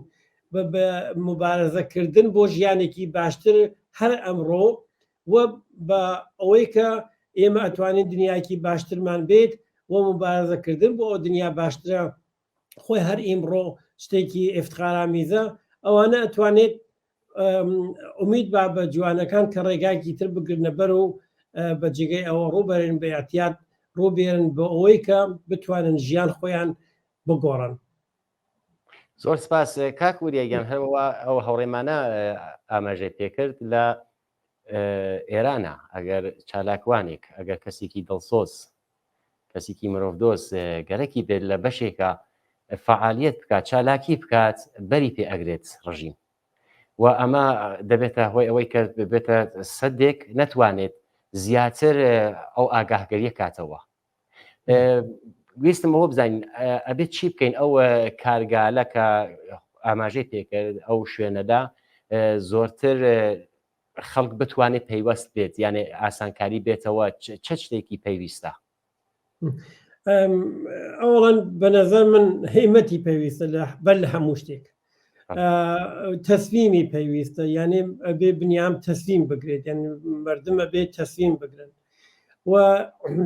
بە مبارزەکردن بۆ ژیانێکی باشتر هەر ئەمڕۆ و بە ئەوەی کە ئێمە ئەتوانین دنیایەکی باشترمان بێت و مبارزەکردن بۆ ئەو دنیا باشترە خۆی هەر ئیمڕۆ شتێکی ئفتخارامیزە ئەوانە ئەتوانێت ئومید با بە جوانەکان کە ڕێگایکی تر بگرنە بەر و بە جێگەی ئەوە ڕووبەرن بە اعتیاد ڕووبێرن بۆ ئەوەی کە بتوانن ژیان خۆیان بگۆڕن.
زۆر سپاس کاک وریا گیان هەروەها ئەو هاوڕێمانە ئاماژەی پێکرد لە ئێرانە ئەگەر چالاکوانێک ئەگەر کەسێکی دڵسۆز کەسێکی مرۆڤدۆست گەرەکی بێت لە بەشێکە فعالیت بکات چالاکی بکات بەری پێ ئەگرێت ڕژیم و ئەمە دەبێتە هۆی ئەوەی کە بێتە سەدێک نەتوانێت زیاتر ئەو ئاگاهگەریە کاتەوە ویستم ئەوە بزانین ئەبێت چی بکەین ئەو کارگالە کە ئاماژەی پێکرد ئەو شوێنەدا زۆرتر خەڵک بتوانێت پەیوەست بێت یانێ ئاسانکاری بێتەوە چ شتێکی پێویستە؟
ئەوڵەن بە نظر من هیمەتی پێویستە لە بەر لە هەموو شتێک تەسلیمی پێویستە یانێ ئەبێ بنیام تەسلیم بگرێت یان مردمە بێ تەسلیم بگرن و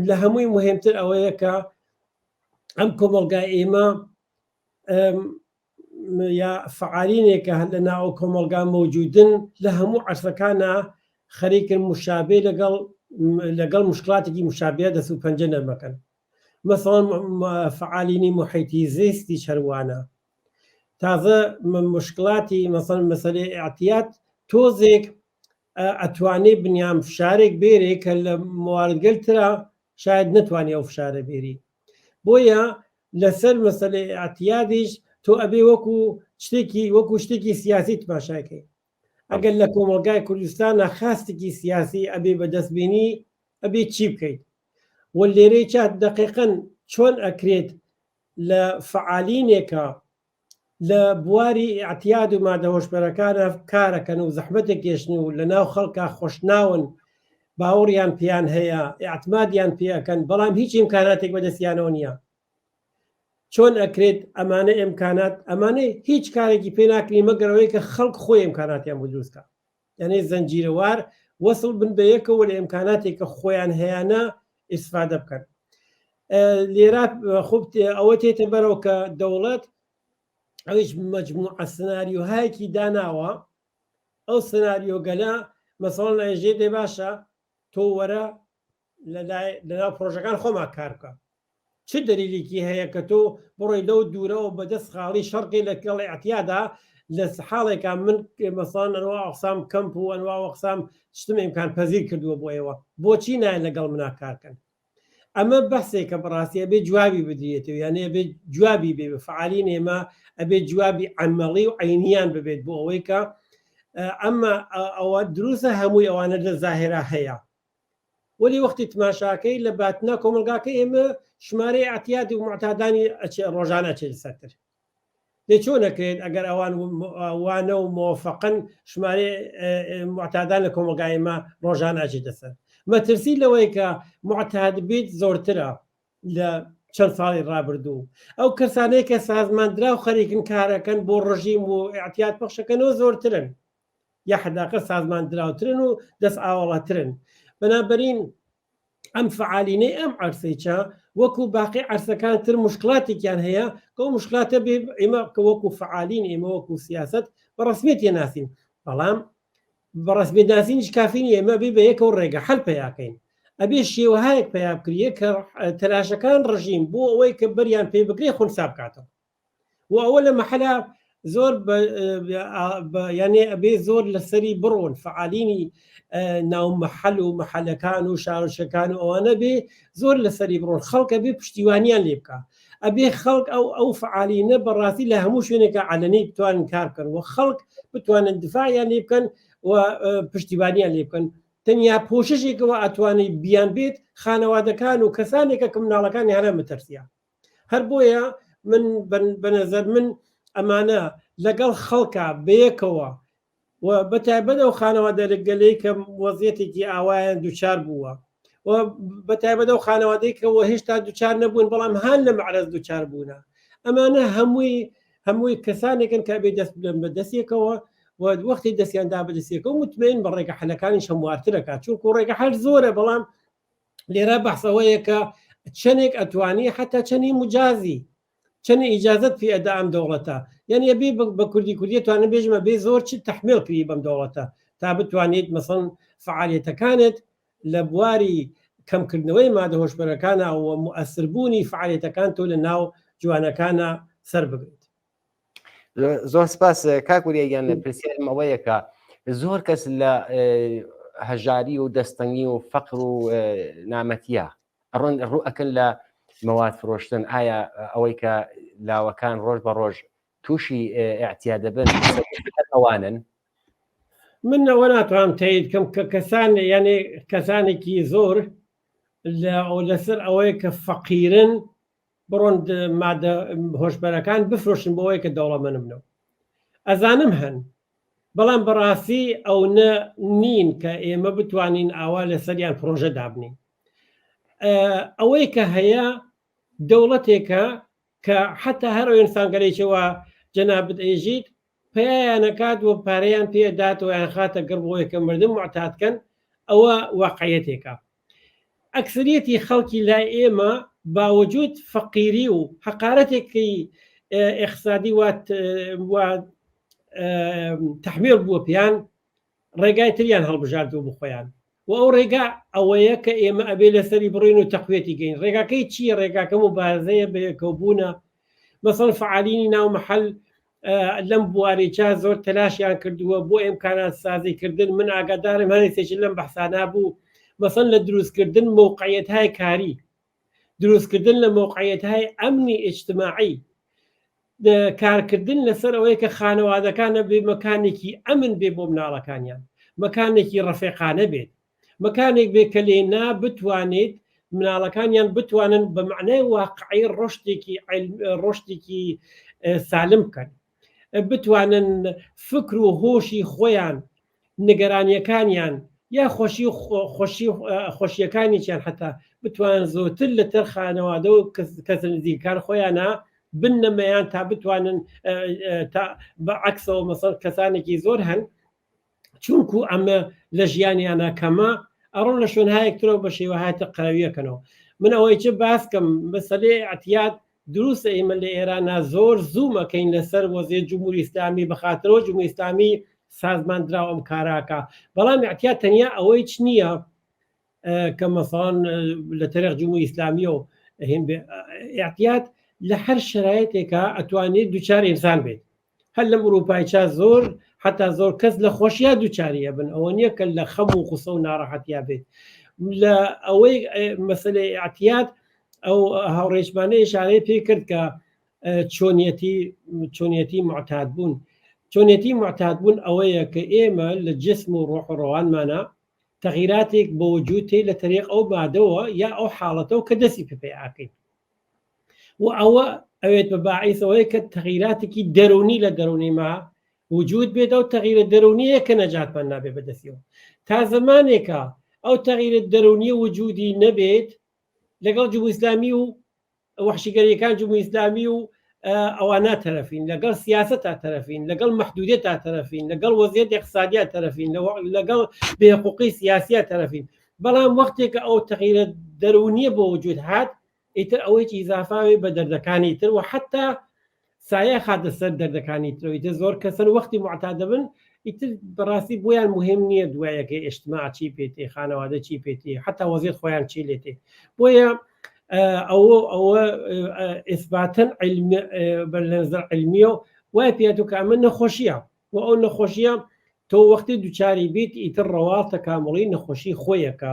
لە هەمووی مهمتر ئەوەیە کە ئەم کۆمەڵگای ئێمە یا فعالینێکە لە ناو کۆمەڵگا مەوجودن لە هەموو عەرسەکانە خەریکن مشابێ لەگەڵ لەگەڵ مشکلاتێکی مشابە دەست و پەنجە نەرمەکەن مەسەڵەن فعالینی محیطی زیستی چەروانە تازە مشکلاتی مەسەڵەن مەسەلەی اعتیاد تۆزێک ئەتوانێ بنیام فشارێک بێرێ کە لە مواردگەل ترا شاید نەتوانێ ئەو فشارە بێری بۆیە لەسەر مەسەلەی ئیعتیادیش تۆ ئەبێ وەکو شتێکی وەکو شتێکی سیاسی تماشاکەی ئەگەر لە کۆمەڵگای کوردستانە خاستێکی سیاسی ئەبێ بەدەست بینی ئەبێ چی بکەیت و لێرەی چات دقیقەن چۆن ئەکرێت لە فعالینێکە لە بواری ئیعتیاد و مادە هۆشبەرەکانە کارەکەن و زەحمەتێک کێشن و لە ناو خەڵکا خۆشناون باوەڕیان پێیان هەیە ئیعتمادیان پێ ئەکەن بەڵام هیچ ئیمکاناتێک بەدەستیانەوە نییە چۆن ئەکرێت ئەمانە ئیمکانات ئەمانە هیچ کارێکی پێ ناکری مەگەرەوەی کە خەڵک خۆی ئیمکاناتیان بۆ دروستکە یعنی زەنجیرەوار وەسڵ بن بە یەکەوە لە ئیمکاناتێک کە خۆیان هەیانە ئیسفادە بکەن لێرە خوب ئەوە تێتە بەرەوە کە دەوڵەت ئەویش مجموعە سناریۆهایەکی داناوە ئەو سناریۆگەلە مەسەڵەن ئەژێ دێ باشە تۆ وەرە لەناو پرۆژەکان خۆما کار بکە چ دەلیلێکی هەیە کە تۆ بڕۆی لەو دوورەوە بە دەست خاڵی شەڕکەی لەگەڵ ئیعتیادا لە حاڵێکا من مەسەڵەن ئەنوا ئەقسام کەمپ و ئەنوا ئەقسام شتم ئیمکان پەزیر کردووە بۆ ئێوە بۆچی نایەن لەگەڵ منا کار کەن؟ ئەمە بەحسێکە بەڕاستی ئەبێ جوابی بدرێتەوە یانێ ئەبێ جوابی بێ بە فعالین ئێمە ئەبێ جوابی عەمەڵی و عینیان ببێت بۆ ئەوەی کە ئەمە ئەوە دروستە هەمووی ئەوانە لە زاهێرا هەیە وەلی وەختی تماشاکەی لە باتنا کۆمەلگاکە ئێمە شمارەی ئەعتیادی و معتادانی ڕۆژانە ئەچێت سەرتر دەی چۆن ئەکرێت ئەگەر ئەوان وانە و مۆفەقن شمارەی معتادان لە کۆمەڵگای ئێمە ڕۆژانە ئەچێتە سەر مەترسی لەوەی کە معتاد بیت زۆرترە لە چەند ساڵی ڕابردوو ئەو کەسانەی کە سازماندرا و خەریکن کارەکەن بۆ ڕژیم و اعتیاد پەخشەکەنەوە زۆرترن یا حداقل سازماندراوترن و دەست ئاوەڵاترن بەنابەرین ئەم فعالینەی ئەم عەرسەیچە وەکو باقی عەرسەکان تر مشکلاتێکیان هەیە کە ئەو مشکلاتە بێ ئێمە کە وەکو فعالین ئێمە وەکو سیاست بە ڕسمیت ناسین بەڵام بە ڕسمی ناسینیش کافی نییە ئێمە بێ بە یەکەوە ڕێگە حەل پیاکەین ئەبێ شێوەهایەک پیا بکریە کە تەلاشەکان ڕژیم بۆ ئەوەی کە بەریان پێ بگرێ خونسا بکاتەوە و ئەوە لە مەحەلا زۆر یانێ ئەبێ زۆر لەسەری بڕۆن فعالینی ناو مەحەل و مەحەلەکان و شارۆچەکان و ئەوانە بێ زۆر لەسەری بڕۆن خەڵکە بێ پشتیوانیان لێ بکە ئەبێ خەڵک ئەو ئەو فعالینە بەڕاستی لە هەموو شوێنێکە علەنی بتوانن کار بکەن و خەڵک بتوانن دفاعیان لێ بکەن و پشتیوانیان لێ بکەن تەنیا پۆششێکەوە ئەتوانێت بیان بێت خانەوادەکان و کەسانێکە کە مناڵەکانی هەرە مترسیە هەر بۆیە من بەنەزەر من ئەمانە لەگەڵ خەڵکە بەیەکەوە و بەتایبەت ئەو خانەوادە گەلەی کە وەزیەتێکی ئاوایان دووچار بووە و بەتایبەت ئەو خانەوادەی کە وە هێشتا دووچار نەبوون بەڵام هەان لە معرەز دووچار بوونە ئەمانە هەمووی هەمووی کەسانێکن کە بێ دەست بدەن بە دەستێکەوە و وەختی دەستیان دا بەدەستێکەوە متمەین بە ڕێگە حەلەکانی هەموارترەکە چونکو ڕێگە هەر زۆرە بەڵام لێرە بەحسەوەیە کە چەندێک ئەتوانی حتا چەنی مجازی چەند ئیجازت پێ ئەدا ئەم دەوڵەتە یعنی ئەبێ بە کوردی کوردیە توانم بێژمە بێ زۆر چ تحمیل کری بەم دەوڵەتە تا بتوانیت مەسەن فعالیەتەکانت لە بواری کەمکردنەوەی مادە هۆشبەرەکانە و مؤثربوونی فعالیەتەکان تۆ لە ناو جوانەکانە سەر بگریت.
زۆر سپاس کاک وریا گیان پرسیارم ئەوەیە کە زۆر کەس لە هەژاری و دەستەنگی و فەقر و نامەتیە ئەڕۆن ڕوو ئەکەن لە مەواد فرۆشتن ئایا ئەوەی کە لاوەکان ڕۆژ بە ڕۆژ تووشی اعتیا دەبن ئەوانن
من ئەوە ناتوانم تەید کەم کە کەسان یانێ کەسانێکی زۆر لە لەسەر ئەوەیە کە فەقیرن بڕۆن مادە هۆشبەرەکان بفرۆشن بۆ ئەوەی کە دەوڵەمەند بنەوە ئەزانم هەن بەڵام بەڕاستی ئەونە نین کە ئێمە بتوانین ئاوا لەسەریان پرۆژە دابنین ئەوەی کە هەیە دەوڵەتێکە کە حتا هەر ئەو ئینسانگەلێکەوە جەنابت ئێژیت پیایانەکات و پارەیان پێدات و یان خاتە گڕ بۆیە کە مردن معتادکەن ئەوە واقعیەتێکە ئەکسەریەتی خەڵکی لای ئێمە باوجود فەقیری و حەقارەتێکی ئیقتسادی وا تحمیل بووە پێیان ڕێگای تریان هەڵبژاردووە بۆ خۆیان و ئەو ڕێگا ئەوەیە کە ئێمە ئەبێ لەسەری بڕین و تەقویەتی گەین ڕێگاکەی چییە ڕێگاکە مبارزەیە بەیەکەوبوونە مەسەڵ فعالینی ناو محل لەم بوارێکا زۆر تەلاشیان کردووە بۆ ئیمکانات سازی کردن من ئاگادارم هەرێسێکی لەم بەحسانە بوو مەسەن لە دروستکردن مەوقعیەتهای کاری دروستکردن لە مەوقعیەتهای ئەمنی ئیجتماعی کارکردن لەسەر ئەوەیە کە خانەوادەکان نەبێ مەکانێکی ئەمن بێ بۆ مناڵەکانیان مەکانێکی ڕەفێقانە بێت مەکانێک بێ کە لێ نا بتوانێت مناڵەکانیان بتوانن بە معنای واقعی ڕۆشتێکی ڕۆشتێکی سالم بکەن بتوانن فکر و هۆشی خۆیان نیگەرانیەکانیان یا خۆشی خۆشی خۆشیەکانیان حتا بتوانن زۆرتر لە تر خانەوادە و کەسە نزیکان خۆیانە بنەمەیان تا بتوانن تا بە عکسەوە مەسەڵ کەسانێکی زۆر هەن چونکو ئەمە لە ژیانیانە کەمە ئەڕۆن لە شوێنهایەک ترەوە بە شێوەهاتە قەرەویەکەنەوە من ئەوەی چ باسکەم مەسەلەی اعتیاد دروستە ئێمە لە ئێرانە زۆر زوو مەکەین لەسەر وەزیە جمهوری ئیسلامی بەخاترەوە جمهوری ئیسلامی سازمان دراو ئەم کاراکە بەڵام اعتیاد تەنیا ئەوەی چ نییە کە مەسەڵەن لە تەرێق جمهوری ئیسلامیەوە هێن بێ اعتیاد لە هەر شرایطێکە ئەتوانێت دووچار ئینسان بێت هەر لەم ئوروپایچا زۆر حتا زۆر کەس لە خۆشیا دووچاریە بن ئەوە نییە کە لە خەم و خوسە و ناڕەحەتیا بێت. لە ئەوەی مەسلەی اعتیاد ئەو هاوڕێشمانە ئشارەی پێ کرد کە چۆنیەتی چۆنیەتی معتاد بوون چۆنیەتی معتاد بوون ئەوەیە کە ئێمە لە جسم و ڕۆح و ڕەوانمانە تەغیراتێک بۆ وجود تێ لە تەریق ئەو مادەوە یا ئەو حاڵەتەوە کە دەستی پێ پێیاکەین و ئەوە ئەوێت بە باعیس ئەوەیە کە تەغیراتێکی دەرونی لە دەرونی ما وجود بێت ئەو تەغیرە دەرونیە کە نەجاتمان نابێ بەدەستیەوە تا زمانێکە ئەو تەغیرە دەرونیە وجودی نەبێت لەگەڵ جمهوری ئیسلامی و وەحشیگەریەکان جمهوری ئیسلامی و ئەوانە تەرەفین لەگەڵ سیاسەتا تەرەفین لەگەڵ مەحدودیەتا تەرەفین لەگەڵ وەزیەت اقتصادیا تەرەفین لەگەڵ بێحقوقی سیاسیا تەرەفین بەڵام وەختێک کە ئەو تەغیرە دەرونیە بۆ وجود هات ئیتر ئەوەیەکی ئیزافاوێ بە دەردەکانی تر و حتا سایە خاتە سەر دەردەکانی ترەوە ئیتر زۆر کەسن وەختی معتاد دەبن ئیتر بەڕاستی بۆیان مهم نییە دوایەکەی ئیجتماع چی پێتێ خانەوادە چی پێتێ حتا وەزیەت خۆیان چی لێتێ بۆیە ئەوە ئەوە ئیسباتن علم بە نظر علمیەوە وای پێاتو کە ئەمە نەخۆشیە و ئەو نەخۆشیە تۆ وەختی دوچاری بیت ئیتر ڕەواڵ تەکامڵی نەخۆشی خۆیەکە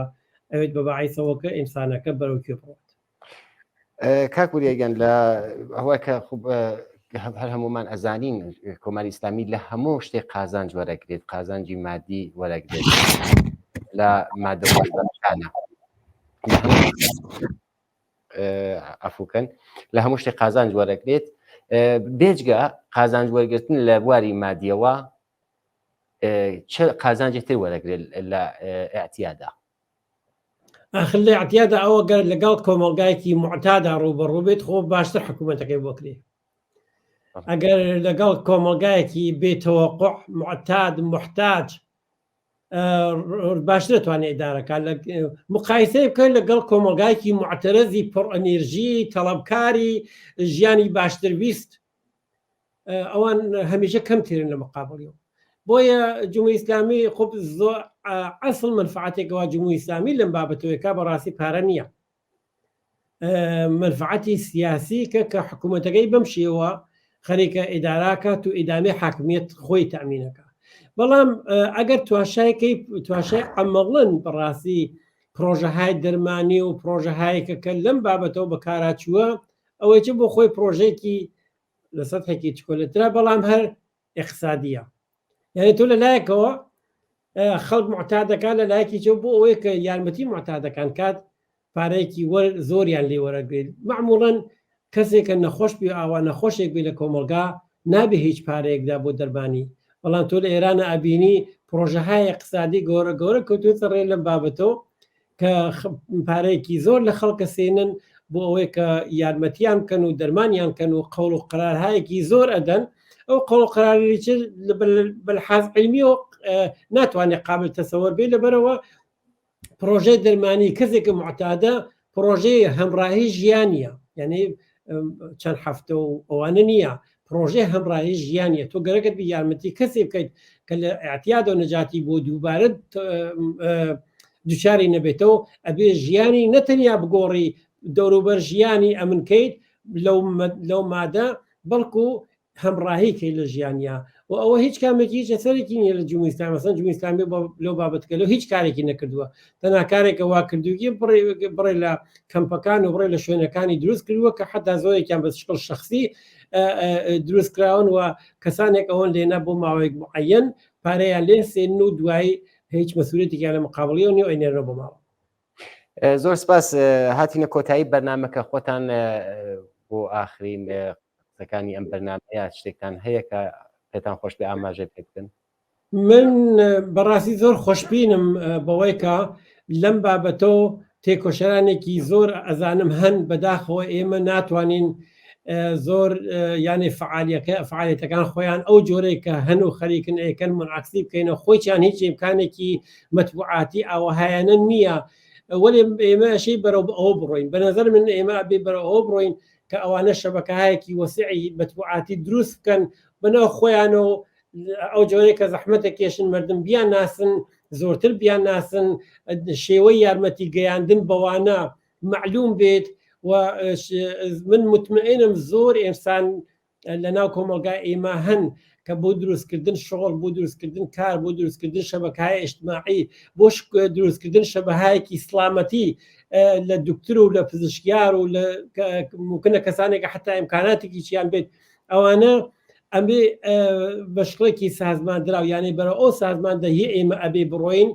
ئەوێت بە باعیسەوە کە ئینسانەکە بەرەو کوێ بڕات.
کاک وریا گیان لە ئەوە کە هەر هەمومان ئەزانین کۆماری ئیسلامی لە هەموو شتێک قازانج وەرەگرێت قازانجی مادی وەرەگرێت لە مادە هۆشبەرەکانە ئەفوکەن لە هەموو شتێک قازانج وەرەگرێت بێجگە قازانج وەرگرتن لە بواری مادیەوە چ قازانجی تر وەرەگرێت لە اعتیادا؟
ئاخر لە اعتیادا ئەوە گەر لەگەڵ کۆمەڵگایەکی معتادا ڕووبەڕوو بێت خۆ باشتر حکوومەتەکەی بۆ کرێ ئەگەر لەگەڵ کۆمەڵگایەکی بێتەوەقع معتاد محتاج باشتر توانێت ئیدارەکە لە مقایسەی بکەن لەگەڵ کۆمەڵگایەکی معتەرەزی پڕ ئەنێرژی تەڵەبکاری ژیانی باشتر ویست ئەوان هەمیشە کەم ترن لە مقابلیەوە بۆیە جمهوری ئیسلامی خۆ زۆر ئەسڵ منفعەتێکەوە جمهوری ئیسلامی لەم بابەتەوەکە بەڕاستی پارە نییە منفعەتی سیاسی کە کە حکوومەتەکەی بەم شێوە خەریکە ئیداراکات و ئیدامەی حاکمیت خۆی تەمینەکە بەڵام ئەگەر تواشایکەی تواشای عملەن بەڕاستی پرۆژەهای دەرمانی و پرۆژەهایکە کە لەم بابەتەوە بەکاراچووە ئەوەی چ بۆ خۆی پرۆژێکی لە سەتحێکی چکۆلەترە بەڵام هەر اقتصادیە یعنی تۆ لە لایەکەوە خەڵک معتادەکان لە لایەکی چۆ بۆ ئەوەی کە یارمەتی معتادەکان کات پارەیەکی وەر زۆریان لێ وەرەگرێت معموڵەن کەسێکە نەخۆش بێ ئاوا نەخۆشێک بێ لە کۆمەلگا نابێ هیچ پارەیەکدا بۆ دەرمانی بەڵام تۆ لە ئێرانە ئەبینی پرۆژەهای اقتصادی گەورە گەورە کەوتوێتە ڕێ لەم بابەتەوە کە پارەیەکی زۆر لە خەڵکە سێنن بۆ ئەوەی کە یارمەتیان بکەن و دەرمانیان کەن و قەوڵ و قرارهایەکی زۆر ئەدەن ئەو قەوڵ و قراری چ بەلحاز علمی و ناتوانێت قابل تەسەوەر بێ لەبەرەوە پرۆژەی دەرمانی کەسێکە معتادە پرۆژەی هەمراهی ژیانە یعنی چەند هەفتە و ئەوانە نییە پرۆژەی هەمراهی ژیانە تۆ گەرەکەت بی یارمەتی کەسێ بکەیت کە لە اعتیادە و نەجاتی بۆ دووبارە دوچاری نەبێتەوە ئەبێ ژیانی نەتەنیا بگۆڕی دەوروبەر ژیانی ئەمنکەیت لەو مادە بەڵکو هەمڕاهی کەی لە ژیانیا و ئەوە هیچ کامێکی هیچ ئەسەرێکی نییە لە جمهوری ئیسلامی مەسەن جمهوری ئیسلامی لەو بابەتکە لەو هیچ کارێکی نەکردووە تەنها کارێکە وا کردوویە بڕێ لە کەمپەکان و بڕێ لە شوێنەکانی دروست کردووە کە حتا زۆرێکیان بە شکڵ شخصی دروست کراون و کەسانێک ئەوەن لێنە بۆ ماوەیەک معەن پارەیان لێ سێن و دوایی هیچ مەسوولێتێکیان لە مقابڵیەوە نیە ئەینێرنەوە بۆ ماڵەوە.
زۆر سپاس هاتینە کۆتایی بەرنمەکە خۆتان بۆ ئاخرین قسەکانی ئەم بەرنمەیە شتێکتان هەیە کە پێتان خۆش بێ ئاماژە پێ بکەن
من بەڕاستی زۆر خۆشببینم بەوەی کە لەم بابەتەوە تێکۆشەرانێکی زۆر ئەزانم هەن بەداخەوە ئێمە ناتوانین زۆر یانێ فعالیەکە فعالیەتەکان خۆیان ئەو جۆرەی کە هەن و خەریکن ئەیکەن منعکسی بکەینەوە خۆیان هیچ ئیمکانێکی مەتبوعاتی ئاوەهایانە نییە وەلێ ئێمە ئەشەی بەرەو ئەوە بڕۆین بە نظر من ئێمە ئەبێ بەرەو ئەوە بڕۆین کە ئەوانە شەبەکەهایەکی وەسیعی مەتبوعاتی دروست بکەن بەناو خۆیانەوە ئەو جۆرەی کە زەحمەتە کێشن مردم بیان ناسن زۆرتر بیان ناسن شێوەی یارمەتی گەیاندن بەوانە معلوم بێت و من مطمئنم زۆر ئینسان لە ناو کۆمەڵگای ئێمە هەن کە بۆ دروستکردن شغڵ، بۆ دروستکردن کار، بۆ دروستکردن شەبەکەهای ئیجتماعی، بۆ دروستکردن شەبەهایەکی سڵامەتی لە دکتر و لە پزیشکیار و لە ممکنە کەسانێک حتا ئیمکاناتێکی چیان بێت ئەوانە ئەمێ بە شکڵێکی سازماندراو یانێ بەرە ئەو سازماندەهی ئێمە ئەبێ بڕۆین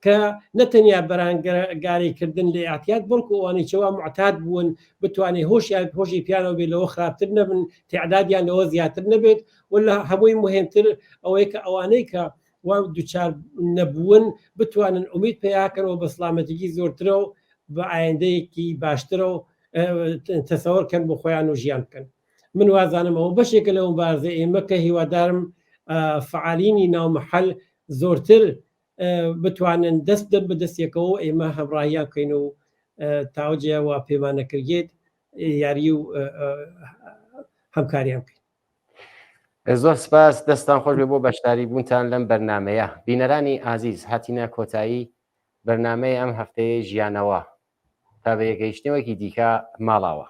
کە نە تەنیا بەرانگاری کردن لە ئیعتیاد بەڵکو ئەوانەی چوا معتاد بوون بتوانێت هۆشیان هۆشی پیانەوە بێت لەوە خراپتر نەبن تعدادیان لەوە زیاتر نەبێت و لە هەمووی مهمتر ئەوەیە کە ئەوانەی کە وا دوچار نەبوون بتوانن ئومید پیاکەنەوە بە سلامەتیی زۆرترە و بە ئایندەیەکی باشترە و تەسەوەر کەن بۆ خۆیان و ژیان بکەن من وازانم ئەوە بەشێکە لەو مبارزە ئێمە کە هیوادارم فعالینی ناو محل زۆرتر بتوانن دەست بدەن بە دەستێکەوە و ئێمە هەمڕاهیان بکەین و تاوجێ وا پێمان نەکردێت یاری و هەمکاریان بکەین.
زۆر سپاس دەستان خۆش بێ بۆ بەشداری بوونتان لەم بەرنمەیە بینەرانی ئازیز هاتینە کۆتایی بەرنمەی ئەم هەفتەیە ژیانەوە تا بە یەکگەیشتنەوەکی دیکە ماڵاوە.